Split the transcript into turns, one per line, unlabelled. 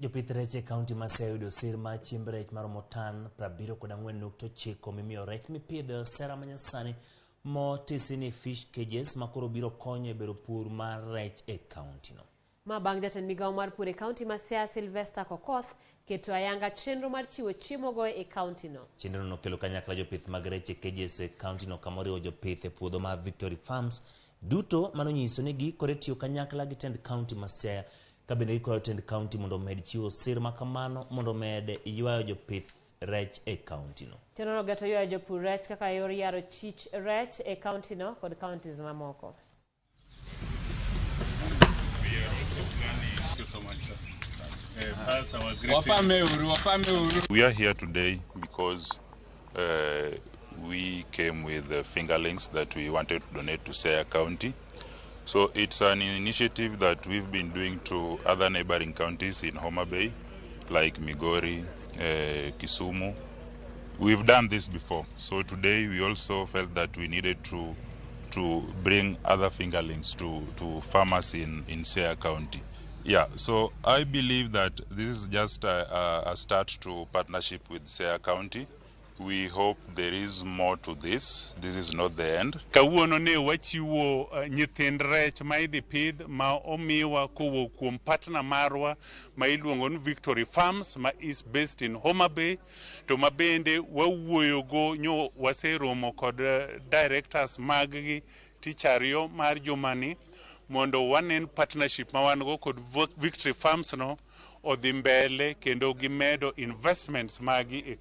Jopith rech e kaunti ma Siaya oyudo sir mar chiemb rech maromo tan 74.9 mimiyo rech mipidho e osera manyasani motisi ni fish cages makoro biro konyo e bero pur mar rech e kauntino.
Ma bang' jatend migawo mar pur e kaunti ma Siaya Sylvester Kokoth keto ayanga chenro mar chiwo chiemogo e kauntino.
Chenrono nokelo kanyakla jopith mag rech e cages e kauntino kama oriwo jopith e puodho mar Victory Farms duto manonyiso ni giikore tiyo kanyakla gi tend kaunti ma Siaya ka bende gikwayo tend kaunti mondo omed chiwo sir ma kamano mondo omed ywayo jopith rech e kauntino.
Chenrono geto ywayo jopur rech kaka yor yaro chich rech e kauntino kod counties mamoko.
Thank you so much, sir. Pass our greetings.
We are here today because we came with the fingerlings that we wanted to donate to Siaya County. So it's an initiative that we've been doing to other neighboring counties in Homa Bay, like Migori, Kisumu. We've done this before. So today we also felt that we needed to bring other fingerlings to farmers in Siaya County. Yeah, so I believe that this is just a start to partnership with Siaya County. We hope there is more to this. This is not the end.
Kawuono ne wachiwo nyithind rech ma idhi pidh ma omiwa kowuok kuom partner marwa ma iluongo ni Victory Farms ma is based in Homa Bay, to ma bende wawuoyogo nyo waseromo kod directors mag-gi tich ariyo mar jumani mondo wanen partnership ma wan go kod Victory Farms no odhi mbele kendo gimedo investments magi e